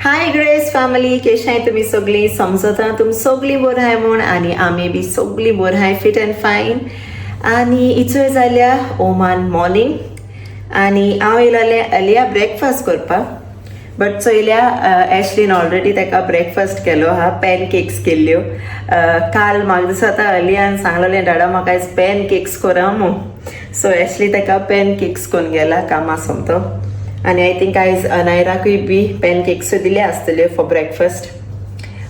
हाय grace family, केशाय तुमी सगळीं? समजता तुमी सगळीं बरी आहाय म्हूण आनी आमी बी सगळीं बरी आहाय, फिट अँड फायन. आनी इचोय जाल्या ओमान मॉर्निंग आनी हांव येयलोलें अलिया ब्रेकफास्ट करपाक, बट चोयल्या एशलीन ऑलरेडी ताका ब्रेकफास्ट केलो आहा, पॅन केक्स केल्ल्यो. काल म्हाका दिसता अलियान सांगलेलें, डाडा म्हाका आयज पॅन केक्स करा म्हूण. सो एशली ताका पॅन केक्स करून गेला कामा सोमतो. आनी I think आयज अनायराकूय बी पॅन केक्स दिले आसतल्यो फॉर ब्रेकफास्ट.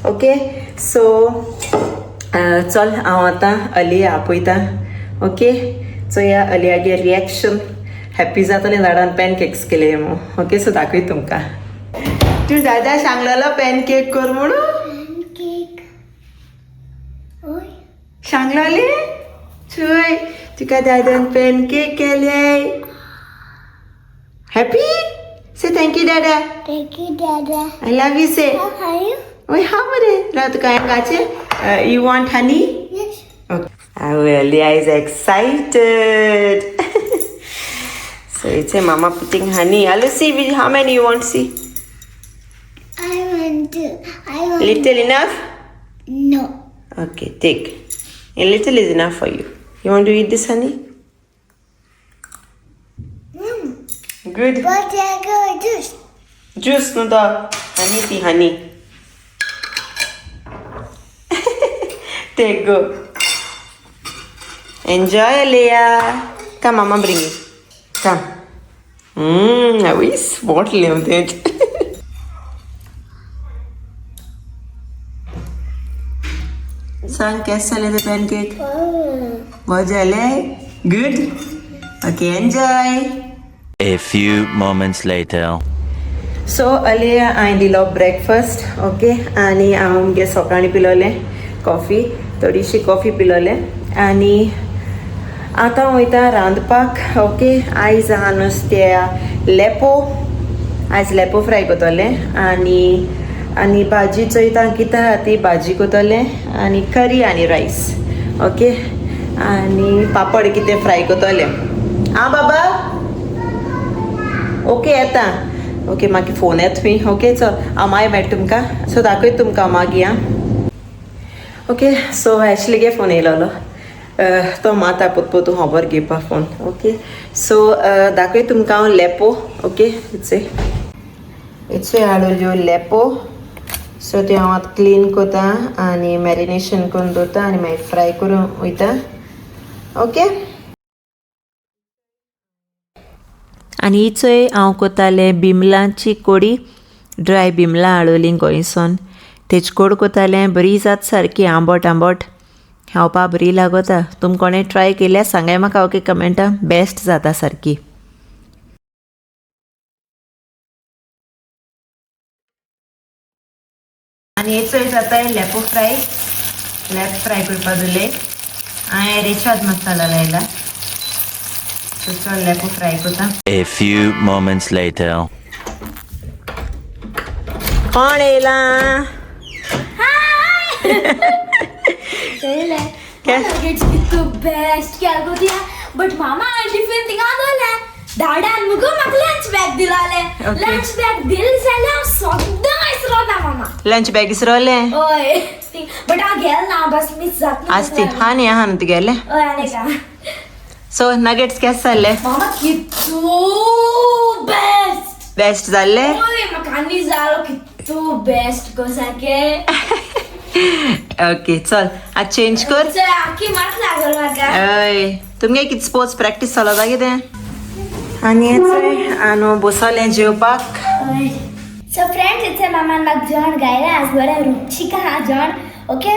ओके, सो चल हांव आतां अलिया आपयता. ओके, चोया अलियागे रिएक्शन, हॅप्पी जातलें दाडान पॅन केक्स केले म्हूण. ओके, सो दाखय तुमकां. तूं दादा सांगलेलो पॅन केक कर म्हणून. केक. ओय. सांगलेले? चोय, तुका दादान पॅन केक केले. Happy? Say thank you Dada. Thank you, Dada. I love you say. How are you? ओय, हा मरे, राव तुका हांवें गाचे. You want honey? Yes. Okay. Alia is excited. So it's a mama putting honey. I'll see how many you want to see. I want to. I want. Little enough? No. Okay, take. A little is enough for you. You want to eat this honey? Good. But I go juice. Juice, no the honey, the honey. Take, go. Enjoy, Alea. Come, mama, bring it. Come. I wish bottle it. सांग, कैसे चले थे pancake? बहुत जले? Good. Okay, enjoy. A few moments later. So Aliya हांवें दिलो breakfast. Okay, आनी हांव आमगे सकाळीं पिलोलें कॉफी, थोडीशी कॉफी पिलोलें आनी आतां वयता रांदपाक. ओके, आयज आहा नुस्त्या लेपो, आयज लेपो फ्राय करतलें आनी आनी भाजी चोयता कितें आहा ती भाजी करतलें आनी करी आनी रायस. ओके, आनी पापड कितें फ्राय करतलें. आं बाबा, ओके येता. ओके, मागीर फोन येता तुमी. ओके, चल हांव मागीर मेळटा तुमकां. सो दाखयता तुमकां मागीर. आं, ओके. सो एशलीगे फोन येयलोलो, तो माता पोत पोतू खबर घेवपा फोन. ओके, सो दाखय तुमकां हांव लेपो. ओके, इत्से इत्से हाडल्यो लेपो. सो त्यो हांव आतां क्लीन करता आनी मॅरिनेशन करून दवरता आनी मागीर फ्राय करून वयता. ओके, आनी इचोय हांव कोतालें बिमलांची कोडी, ड्राय बिमलां हाडवलीं गोंयसून, तेची कोड कोतालें. बरी जात सारकी, आंबट आंबट, खावपा बरी लागता. तुम कोणें ट्राय केल्या सांगाय म्हाका. ओके, कमेंटा. बेस्ट जाता सारकी. आनी हेचोय जाता लेपो फ्राय. लेप फ्राय करपा दिले हांवें, रेशाद मसाला लायला. सो चल लेपो फ्राय करता. A few moments later. कोण येयला? नगेट्स कितू बेस्ट क्या गो दिया, बट मामा टिफिन थिंगा दोले दाडान मुगो म्हाका लंच बॅग दिलाले. लंच बॅग दिल जाल्यार हांव सद्दां इसरोता मामा. लंच बॅग इसरोलें? हय, बट हांव गेल ना, बस मिस जात. आज ती हा न्ही, आहा न्हू तुगेलें? हय, आनी का. सो नगेट्स केशे जाल्ले? मामा, कितू बेस्ट. बेस्ट जाल्ले? हय, म्हाका आनी जालो कितू बेस्ट गो सारके. ओके, चल आतां चेंज कर. चल, आखी मात लागल म्हाका. हय, तुमगे कितें स्पोर्ट्स प्रॅक्टीस चलता कितें? आनी येचोय आनी बसोलें जेवपाक. सो फ्रेंड्स, इथे मामान म्हाका जेवण गायलें आज, बरें रुचीक आहा जेवण. ओके,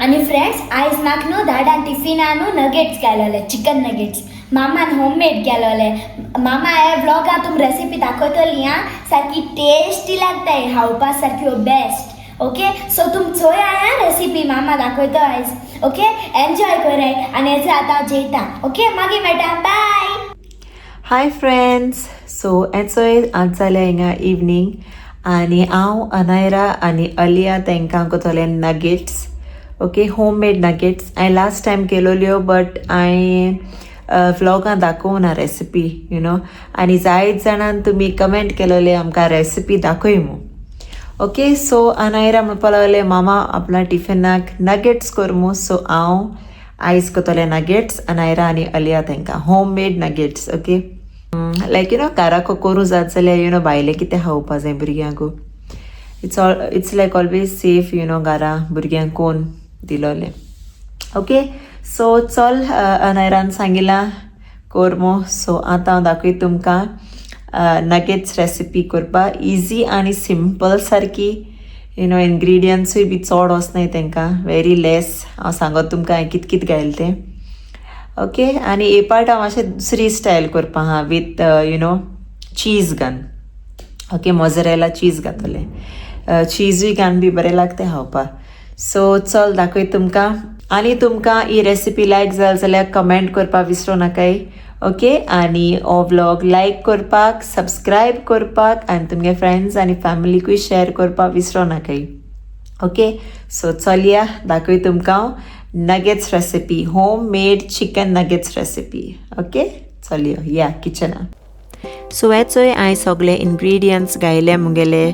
आनी फ्रेंड्स, आयज म्हाका न्हू दाडान टिफिना न्हू नगेट्स घालोले, चिकन नगेट्स मामान होममेड केलोले. मामा हे व्लॉगान तुम रेसिपी दाखयतली आं, सारकी टेस्टी लागता खावपा, सारकी बेस्ट. ओके, सो तुम चोय आया रेसिपी मामा दाखयतो आयज. ओके, एन्जॉय कराय आनी हेचे आतां जेयता. ओके, मागीर मेळटा, बाय. हाय फ्रेंड्स, सो एचोय आज जाल्या हिंगा इवनींग आनी हांव अनायरा आनी अलिया तांकां कोतोलें nuggets. Okay, homemade nuggets. हांवें लास्ट टायम केलोल्यो, बट हांवें व्लॉगां दाखोवना ना रेसिपी you know. आनी जायत जाणान तुमी कमेंट केलोले आमकां रेसिपी दाखय म्हूण. ओके सो अनायरा म्हणपा लागलें मामा आपल्या टिफिनाक नगेट्स कर मू. सो हांव आयज करतलें नगेट्स अनायरा आनी अलिया तांकां home made nuggets. Okay like you know घराको करूं जात जाल्यार you know भायलें कितें खावपा जाय भुरग्यांक. It's like always safe you know घरा भुरग्यांक कोण दिलोलें. ओके सो चल अनायरान सांगिलां कर मू. सो आतां हांव दाखयता तुमकां नगेट्स रेसिपी करपाक इजी आनी सिंपल सारकी. You know इन्ग्रिडियंट्सूय बी चड वचनाय तांकां, वेरी लेस. हांव सांगत तुमकां हांवें कित कित घायलें तें. ओके आनी ए पार्ट हांव मातशें दुसरी स्टायल करपा आहा with you know cheese gun. Okay mozzarella cheese घातलें, चीजूय घालून बी बरें लागता खावपाक. सो चल दाखय तुमकां. आनी तुमकां ही रेसिपी लायक जाल जाल्यार कमेंट करपाक विसरूं नाकाय. ओके आनी हो व्लॉग लायक करपाक, सबस्क्रायब करपाक आनी तुमगे फ्रेंड्स आनी फॅमिलीकूय शेअर करपाक विसरूं नाकाय. ओके सो चलया दाखय तुमकां nuggets recipe, home made chicken nuggets recipe. Okay चलया या किचनान. सो हे चोय हांवें सगळे इन्ग्रिडियंट्स घायले मुगेले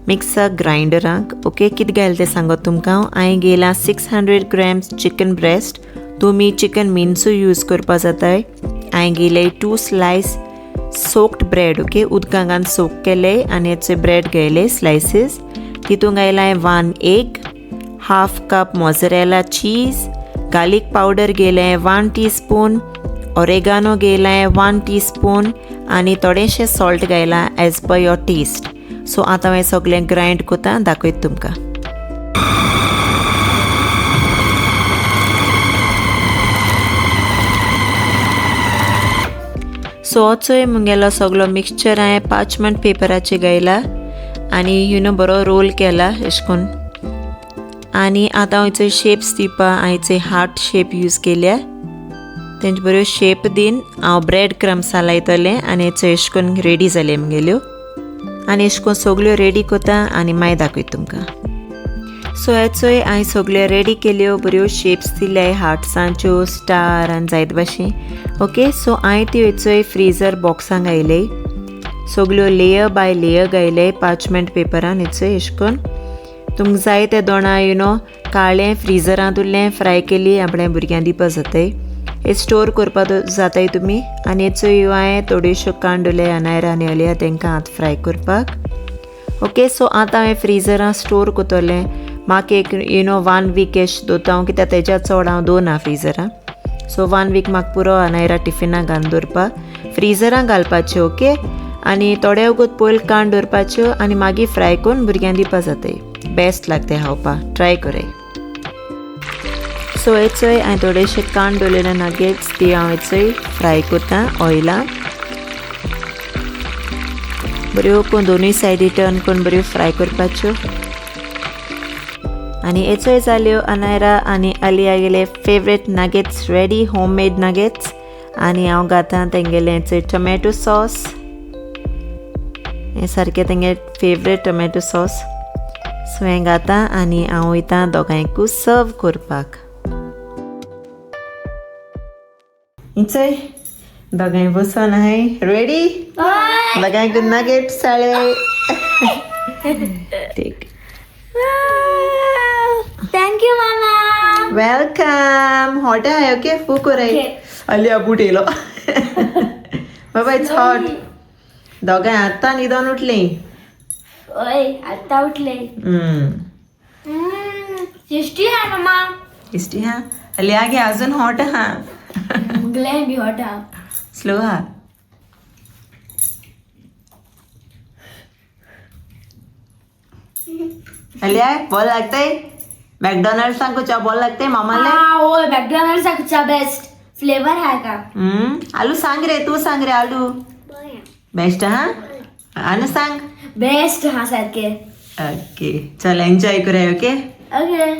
मिक्सर ग्रायंडराक. ओके कितें घायलें तें सांगत तुमकां. हांवें घेयलां 600 ग्रॅम्स चिकन ब्रेस्ट. तुमी चिकन मिन्सूय यूज करपा जाताय. हांवें घेयले 2 स्लायस सोक्ड ब्रेड. ओके उदकान घालून सोक केले आनी हेचे ब्रेड घेयले स्लायसीस. तितून घायला 1 egg, 1/2 cup mozzarella cheese, garlic powder घेयलें 1 टीस्पून, ओरेगानो घेयलां 1 टीस्पून आनी थोडेंशें सॉल्ट घायलां as per your taste. So आतां हांवें सगळें ग्रायंड करता दाखयता तुमकां. सो चोय मुगेलो सगलो मिक्सचर हांवें पार्चमेंट पेपराचेर घायला आनी you know बरो रोल केला अशें करून. आनी आतां हांव चोय शेप्स दिवपा हांवें चोय हार्ट शेप यूज केल्या. तेंचे बऱ्यो शेप दीन हांव ब्रेड क्रम्स लायतलें आनी चोय अशें करून रेडी जालें मुगेल्यो. आनी अशें करून सगल्यो रेडी करता आनी मागीर दाखयता तुमकां. सो हे चोय हांवें सगल्यो रेडी केल्यो, बऱ्यो शेप्स दिल्या हार्ट्सांच्यो, स्टार आनी जायत भाशेन. ओके सो हांवें त्यो चोय फ्रिजर बॉक्सां घायले, सगल्यो लेयर बाय लेयर घायले पार्चमेंट पेपरान. चोय अशें करून तुमकां जाय ते दोणा you know काळें फ्रिजरांत उरलें फ्राय केली आपल्या भुरग्यांक दिवपा जाताय. हे स्टोर करपाक जाताय तुमी. आनी चोय हांवें थोड्योश्यो कांडुले अनायरा आनी अलिया तांकां आतां फ्राय करपाक. ओके सो आतां हांवें फ्रिजरां स्टोर करतलें. म्हाका एक you know 1 week एश दवरता हांव, कित्याक तेज्या चड हांव दवरना फ्रिजरां. सो 1 वीक म्हाका पुरो अनायरा टिफिनाक घालून दवरपाक. फ्रिजरां घालपाच्यो. ओके आनी थोडे वगत पयलीं कांड दवरपाच्यो आनी मागीर फ्राय करून भुरग्यांक दिवपा जाताय. बेस्ट लागता खावपाक, ट्राय कराय. सो हे चोय हांवें थोडेशे कांड दवरलेले नगेट्स ती हांव चोय फ्राय करता ऑयलान. बऱ्यो करून दोनूय सायडी टर्न करून बऱ्यो फ्राय करपाच्यो. आनी हे चोय जाल्यो अनायरा आनी अलिया गेले favourite nuggets ready, home made nuggets. आनी हांव घातां तेंगेलें चोय टोमॅटो सॉस, हें सारकें तेंगे फेवरेट टोमॅटो सॉस. सो हें घातां आनी हांव वयता दोगांयकूय सर्व करपाक. चोय दोगांय बसोन आहाय रेडी, दोगांयकूय नगेट्स जाले. ठीक, thank you मामा. Welcome. Hot आहे. ओके फू कराय अलिया बूट येयलो. बाबा it's hot. दोगांय आतां न्हिदोन उठलीं. ओय आतां उठले. टेस्टी हा मामा. टेस्टी हा. अलिया घे अजून हॉट हा. मुगलें बी हॉट हा. स्लो हा. अलिया बॉल लागतंय मॅकडॉनल्ड्सांक बॉल लागतंय मामाले. होय मॅकडॉनल्ड्साकच्या बेस्ट फ्लेवर हा का. आलू सांग रे, तू सांग रे आलू. बेस्ट हा. आनू सांग बेस्ट हा सारखे. ओके चल एन्जॉय करूया. Okay okay.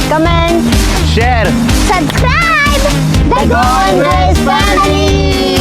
Comment, Share. subscribe. The Goan Girls Family.